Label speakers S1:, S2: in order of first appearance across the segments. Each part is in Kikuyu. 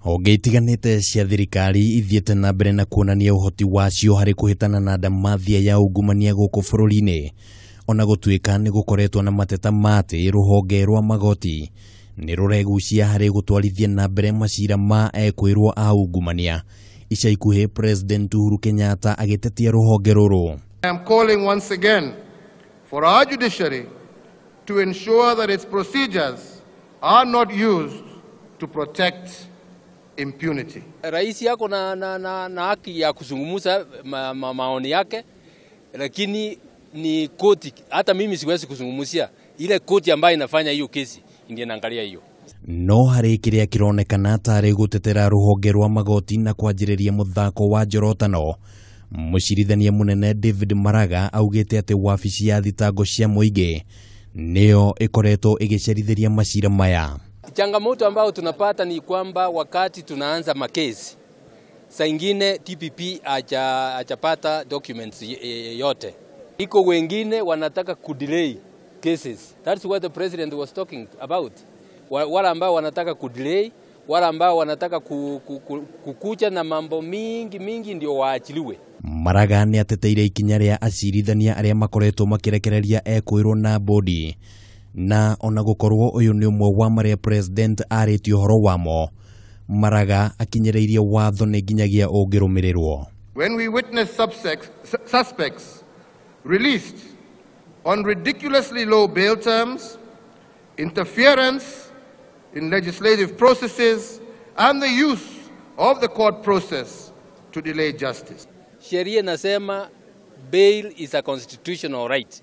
S1: Honge itiganĩte cia thirikari ithiĩte na mbere na kuonania ũhoti wacio harĩ kũhĩtana na ndamathia ya ungumania gũkũ bũrũri-inĩ. Ona gũtuĩka nĩ gũkoretwo na mateta ma atĩ rũhonge rwa magoti nĩ rũregucia harĩ gũtwarithia na mbere macira ma ekwĩrwo a ungumania. Ica ikuhĩ President Uhuru Kenyatta agĩtetia rũhonge rũrũ.
S2: I am calling once again for our judiciary to ensure that its procedures are not used to protect impunity.
S3: Rais yako na haki ya kuzungumza maoni yake, lakini ni koti, hata mimi siwezi kuzungumzia ile koti ambayo inafanya hiyo kesi, ndiye naangalia hiyo.
S1: No harĩ kĩrĩa kĩronekana tarĩ gũtetera rũhonge rwa magoti na kwanjĩrĩria mũthako wa njorotano, mũcirithania mũnene David Maraga augĩte atĩ wabici ya thitango cia mũingĩ nĩyo ĩkoretwo ĩgĩcerithĩria macira maya.
S3: Changamoto ambayo tunapata ni kwamba wakati tunaanza makesi, saa ingine TPP hajapata documents yote. Iko wengine wanataka kudelay cases. That's what the president was talking about. Wale ambao wanataka kudelay, wale ambao wanataka kukuja na mambo mingi mingi ndio waachiliwe.
S1: Maraga nĩ ateteire ikinya rĩa acirithania arĩa makoretwo makĩrekereria ekwĩrwo na bodi, na ona gũkorwo ũyũ nĩ ũmwe wa marĩa president arĩtie ũhoro wamo, Maraga akinyĩrĩirie watho nĩ nginyagia ũngĩrũmĩrĩrwo.
S2: When we witness suspects released on ridiculously low bail terms, interference in legislative processes, and the use of the court process to delay justice.
S3: Sheria inasema bail is a constitutional right.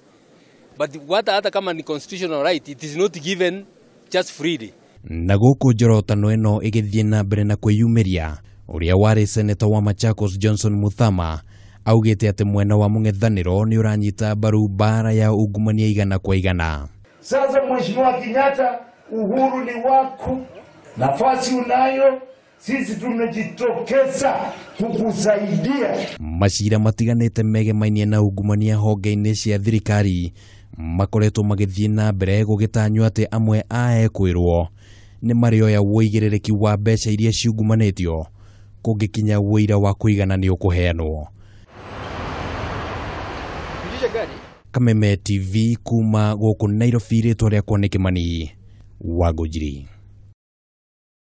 S3: But what hata kama ni constitutional right, it is not given just freely.
S1: Na gũkũ njorotano ĩno ĩgĩthiĩ na mbere na kwĩyumĩria, ũrĩa warĩ seneta wa Machakos Johnson Muthama augĩte atĩ mwena wa mũng'ethanĩro nĩ ũranyita mbaru mbara ya ungumania igana kwa igana.
S4: Sasa Mheshimiwa Kenyatta, uhuru ni wako, nafasi unayo, sisi tumejitokeza kukusaidia.
S1: Macira matiganĩte megemainie na ungumania honge-inĩ cia thirikari makoretwo magĩthiĩ na mbere gũgĩtanywo atĩ amwe a ekwĩrwo nĩ marĩoya ũigĩrĩrĩki wa mbeca iria ciungumanĩtio kũngĩkinya ũira wa kũigana nĩ ũkũheanwo. Kameme TV kuma gũkũ Nairobi, rĩtwa rĩakwa nĩ Kĩmani wa Ngũnjiri.